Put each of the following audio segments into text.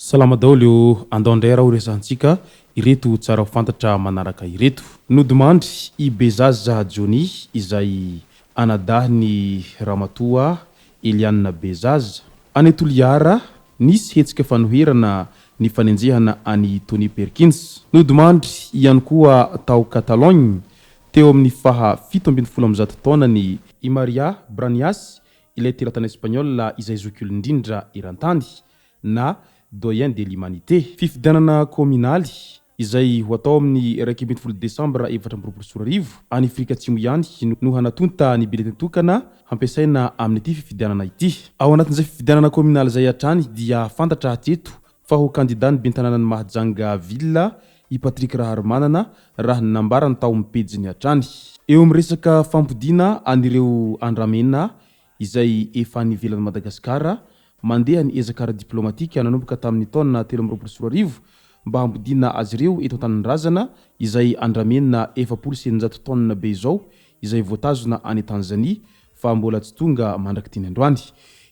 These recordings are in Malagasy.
Salama daholo ô, andao indray ary ho resahantsika ireto tsara ho fantatra manaraka ireto. Nodimandry i Bezaza Johnny izay anadahin'i Ramatoa Eliane Bezaza. Any Toliara, nisy hetsika fanoherana ny fanenjehana an'i Tony Perkins. Nodimandry ihany koa tao Catalogne, teo amin'ny faha 117 taonany, i Maria Branyas, ilay teratany Espaniola izay zokiolona indrindra eran-tany, na Doyen de l'humanité. Fifidianana kaominaly, izay ho atao amin'ny 11 desambra 2024, any Afrika Atsimo ihany no hanatonta ny biletin tokana hampiasaina amin'ity fifidianana ity. Ao anatin'izay fifidianana kaominaly izay hatrany dia fantatra hatreto fa ho kandidan'ny ben'ny tanànan'i Mahajanga Ville i Patrick Raharimanana raha ny nambarany tao amin'ny pejiny hatrany. Eo amin'ny resaka fampodiana an'ireo andramena izay efa any ivelan'i Madagasikara, mandeha ny ezaka ara-diplaomatika nanomboka tamin'ny taona 2023 mba hampodiana azy ireo eto an-tanindrazana izay andramena 640 taonina be izao izay voatazona any Tanzania fa mbola tsy tonga mandrak'ity androany.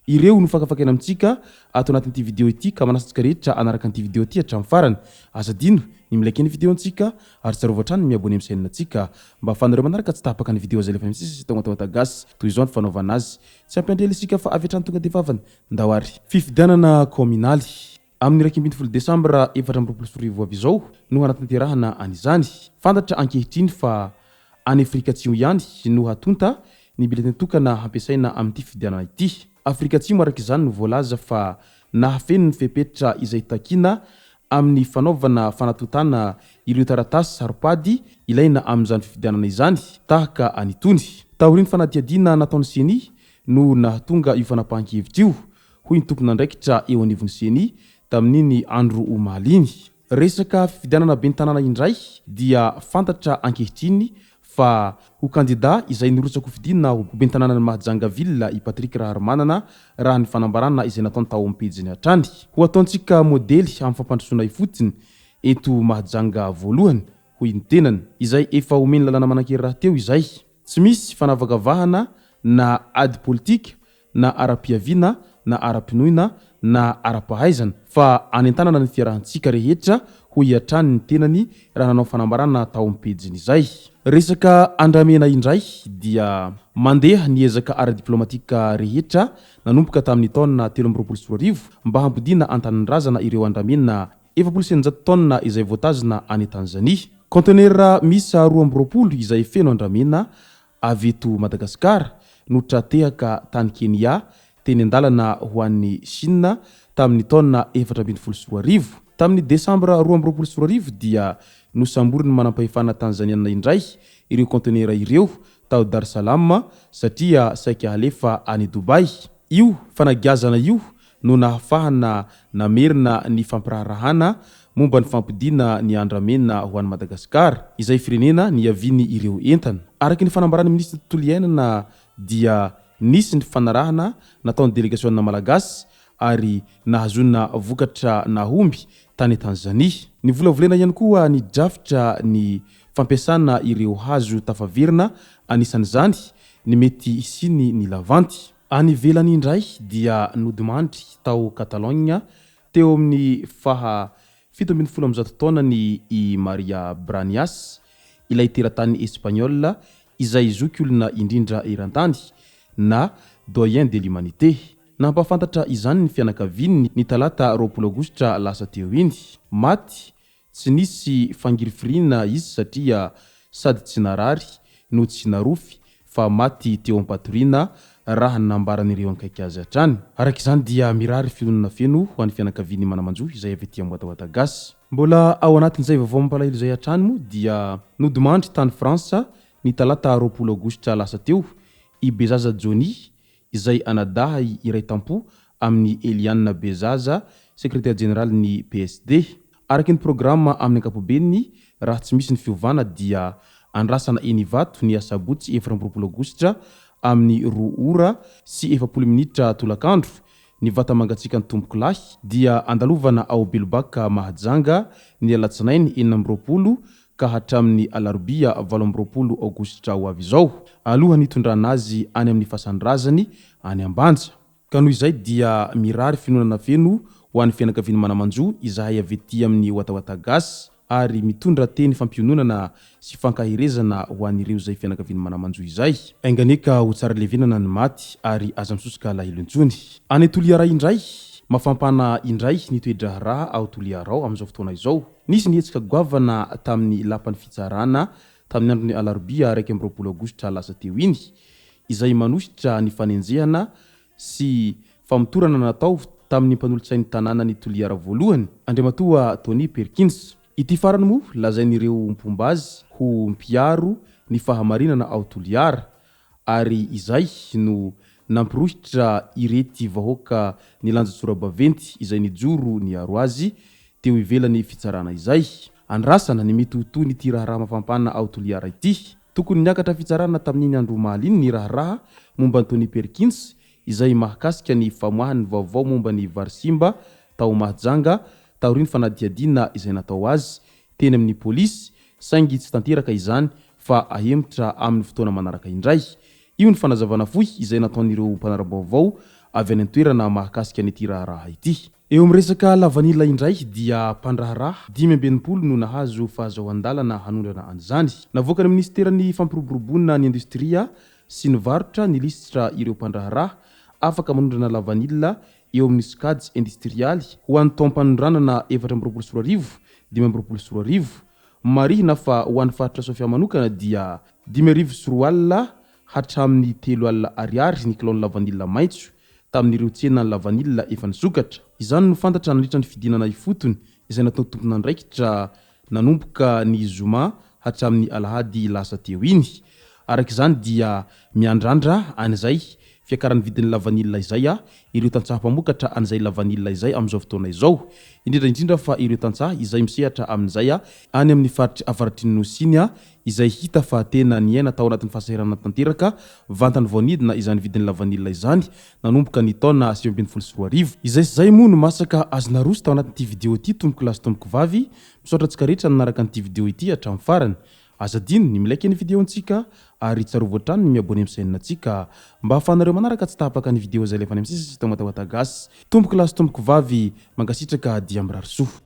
Ireo no fakafakaina amintsika ato anatin'ity video ity ka manasa antsika rehetra hanaraka an'ity video ity hatramin'ny farany. Aza adino ny mi-like ny video antsika ary tsarovy hatrany ny mi-abonner amin'ny chaîne antsika mba ahafahanareo manaraka tsy tapaka ny video izay alefa misesy sy tonga gasy. Toy izao ny fanaovana azy. Tsy ampiandry ela isika fa avy hatrany tonga dia vavany. Ndao ary. Fifidianana kaominaly. Amin'ny 11 desambra 2024 ho avy izao no hanatanterahana an'izany. Fantatra ankehitriny fa any Afrika Atsimo ihany no hatonta ny biletin tokana hampiasaina amin'ity fifidianana ity. Afrika Atsimo araka izany no voalaza fa nahafeno ny fepetra izay takiana amin'ny fanaovana fanatontana ireo taratasy saropady ilaina amin'izany fifidianana izany tahaka an'itony. Taorian'ny fanadihadiana nataon'ny Ceni no nahatonga io fanapahan-kevitra io, hoy ny tompon'andraikitra eo anivon'ny Ceni tamin'iny andro omaly iny. Resaka fifidianana ben'ny tanàna indray dia fantatra ankehitriny fa ho kandida izay nirotsakofidina ho ben'ny tanànan'i Mahajanga Ville i Patrick Raharimanana raha ny fanambarana izay nataony tao amin'ny pejiny hatrany. Ho ataontsika modely amin'ny fampandrosoana ifotony eto Mahajanga voalohany, hoy ny tenany, izay efa omen'ny lalàna manan-kery rahateo izay. Tsy misy fanavakavahana na ady politika na ara-piaviana na ara-pinoina na ara-pahaizana, fa anentanana ny fiarahantsika rehetra, hoy hatrany ny tenany raha nanao fanambarana tao amin'ny pejiny izay. Resaka andramena indray dia mandeha ny ezaka ara-diplaomatika rehetra nanomboka tamin'ny taona 2023 mba hampodiana an-tanindrazana ireo andramena 640 taonina izay voatazona any Tanzania. Kaontenera miisa 22 izay feno andramena avy eto Madagasikara no tra-tehaka tany Kenya teny an-dalana ho any Chine tamin'ny taona 2014. Tamin'ny desambra 2022 dia nosamborin'ny manampahefana tanzaniana indray ireo kaontenera ireo tao Dar Salam satria saika halefa any Dubai. Io fanagiazana io no nahafahana namerina ny fampiraharahana momba ny fampodiana ny andramena ho an'i Madagasikara, izay firenena niaviany ireo entana. Araka ny fanambaran'ny minisitry ny tontolo iainana dia nisy ny fifanarahana nataon'ny delegasiona malagasy ary nahazoana vokatra nahomby tany Tanzania. Nivolavolena ihany koa ny drafitra ny fampiasana ireo hazo tafaverina anisan'izany ny mety hisiany ny lavanty. Any ivelany indray dia nodimandry tao Catalogne teo amin'ny faha 117 taonany i Maria Branyas, ilay teratany Espaniola izay zokiolona indrindra eran-tany, na Doyen de l'humanité. Nampahafantatra izany ny fianakaviany ny talata 20 aogositra lasa teo iny. Maty Tsy nisy fangirifiriana izy satria sady tsy narary no tsy narofy fa maty teo am-patoriana raha ny nambaran'ireo akaiky azy hatrany. Araka izany dia mirary fiononana feno ho an'ny fianakavian'i Manamanjo izay avy aty Amboadahoada Gasy. Mbola ao anatin'izay vaovao mampalahelo izay hatrany moa dia nodimandry tany Frantsa ny talata 20 aogositra lasa teo i Bezaza Johnny izay anadahy iray tampo amin'i Eliane Bezaza, sekretera jeneralin'ny PSD. Araka ny programa amin'ny ankapobeny, raha tsy misy ny fiovana dia andrasana eny Ivato ny asabotsy 24 aogositra amin'ny roa ora sy 40 minitra tolakandro ny vata mangatsiakan'ny tompokolahy dia andalovana ao Belobaka Mahajanga ny alatsinainy 26 ka hatramin'ny alarobia 28 aogositra ho avy izao, alohan'ny hitondrana azy any amin'ny fasan-drazany any Ambanja. Ka noho izay dia mirary finonana feno ho an'ny fianakavian'ny mana-manjo izahay avy ety amin'ny Watawata Gasy ary mitondra teny fampiononana sy fankaherezana ho an'ireo izay fianakavian'ny mana-manjo izay. Enga anie ka ho tsara levenana ny maty ary aza misosoka alahelo intsony. Any Toliara indray, mafampana indray ny toe-draharaha ao Toliara ao amin'izao fotoana izao. Nisy ny hetsika goavana tamin'ny lapan'ny fitsarana tamin'ny andron'ny alarobia 21 aogositra lasa teo iny, izay manohitra ny fanenjehana sy famotorana natao tamin'ny mpanolotsain'ny tanànan'i Toliara voalohany, Andriamatoa Tony Perkins. Ity farany moa lazain'ireo mpomba azy ho mpiaro ny fahamarinana ao Toliara, ary izay no nampirohitra irety vahoaka nilanja sora-baventy izay nijoro niaro azy teo ivelan'ny fitsarana izay. Andrasana ny mety ho tohin'ity raharaha mafampana ao Toliara ity. Tokony niakatra fitsarana tamin'iny andro omaly iny ny raharaha momba an'i Tony Perkins izay mahakasika ny famoahany vaovao momba ny vary simba tao Mahajanga taorian'ny fanadihadiana izay natao azy teny amin'ny polisy saingy tsy tanteraka izany fa ahemotra amin'ny fotoana manaraka indray. Io ny fanazavana fohy izay nataon'ireo mpanara-baovao avy any an-toerana mahakasika an'ity raharaha ity. Eo amin'ny resaka lavanila indray dia mpandraharaha 65 no nahazo fahazahoan-dalana hanondrana an'izany. Navoakan'ny minisiteran'ny fampiroboroboana ny indostria sy ny varotra ny lisitra ireo mpandraharaha afaka manondrana lavanila eo amin'ny sokajy indostrialy ho an'ny taom-panondranana 2024, 2025. Marihina fa ho an'ny faritra Sofia manokana dia 205 hatramin'ny 3000 ariary ny kilaon'ny lavanila maitso tamin'ireo tsenan'ny lavanila efa nisokatra. Izany no fantatra nandritra ny fidinana ifotony izay nataon'ny tompon'andraikitra nanomboka ny zoma hatramin'ny alahady lasa teo iny. Araka izany dia miandrandra an'izay fiakaran'ny vidin'ny lavanila izay ireo tantsaha mpamokatra an'izay lavanila izay amin'izao fotoana izao, indrindra indrindra fa ireo tantsaha izay misehatra amin'izay any amin'ny faritry avaratry ny Nosy iny izay hita fa tena niaina tao anatin'ny fahasahiranana tanteraka vantany vao nidina izany vidin'ny lavanila izany nanomboka ny taona 2019. Izay sy izay moa no masaka azo naroso tao anatin'ity video ity tompoko lahy sy tompoko vavy, misaotra antsika rehetra nanaraka an'ity video ity hatramin'ny farany. Aza adino ny mi-like ny video-ntsika ary tsarovy hatrany ny mi-abonner amin'ny chaîne-ntsika mba ahafahanareo manaraka tsy tapaka ny video izay alefa any amin'ny sisa sy Tamatawata Gasy. Tompoko lahy sy tompoko vavy, mankasitraka dia mirary soa.